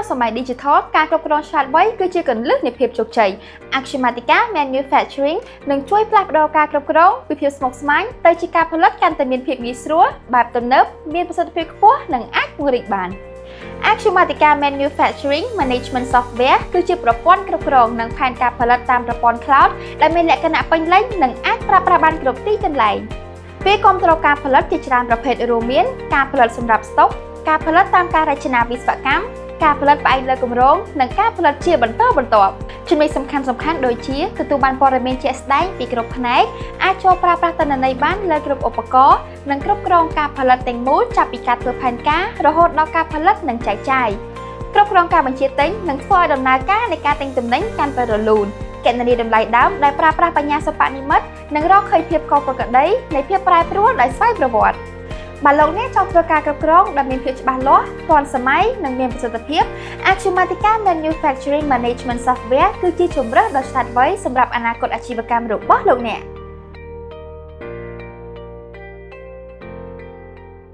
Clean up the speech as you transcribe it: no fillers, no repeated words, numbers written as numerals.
ក្នុងសម័យ Digital ការគ្រប់គ្រងឆ្លាតវៃគឺជាគន្លឹះនៃភាពជោគជ័យ Acumatica Manufacturing នឹងជួយផ្លាស់ប្ដូរការគ្រប់គ្រងពីភាពស្មុគស្មាញទៅជាការផលិតកាន់តែមានភាពងាយស្រួលបែបទំនើបមានប្រសិទ្ធភាពខ្ពស់និងអាចពង្រីកបាន Acumatica Manufacturing Management Software គឺជាប្រព័ន្ធគ្រប់គ្រងនិងផែនការផលិតតាមប្រព័ន្ធ Cloud ដែលមានលក្ខណៈពេញលេញនិងអាចប្រើប្រាស់បានគ្រប់ទីកន្លែងវាគាំទ្រការផលិតជាច្រើនប្រភេទរួមមានការផលិតសម្រាប់ស្តុកការផលិតតាមការរចនាវិស្វកម្មការផលិតផ្អែកលើគម្រោងនិងការផលិតជាបន្តបន្ទាប់ចំណុចសំខាន់សំខាន់ដូចជាទទួលបានព័ត៌មានជាក់ស្ដែងពីគ្រប់ផ្នែកអាចចូលប្រើប្រាស់ទិន្នន័យបានលើគ្រប់ឧបករណ៍និងគ្រប់គ្រងការផលិតទាំងមូលចាប់ពីការធ្វើផែនការរហូតដល់ការផលិតនិងចែកចាយគ្រប់គ្រងការបញ្ជាទិញនិងធ្វើឲ្យដំណើរការនៃការទិញទំនិញកាន់តែរលូនគណនាតម្លៃដើមដែលប្រើប្រាស់បញ្ញាសិប្បនិម្មិតនិងរកឃើញភាពខុសប្រក្រតីនៃភាពប្រែប្រួលដោយស្វ័យប្រវត្តិបើលោកអ្នកចង់ធ្វើការគ្រប់គ្រងដែលមានភាពច្បាស់លាស់ទាន់សម័យនិងមានប្រសិទ្ធភាព Acumatica Manufacturing Management Software គឺជាជម្រើសដ៏ឆ្លាតវៃសម្រាប់អនាគតអាជីវកម្មរបស់លោកអ្នក។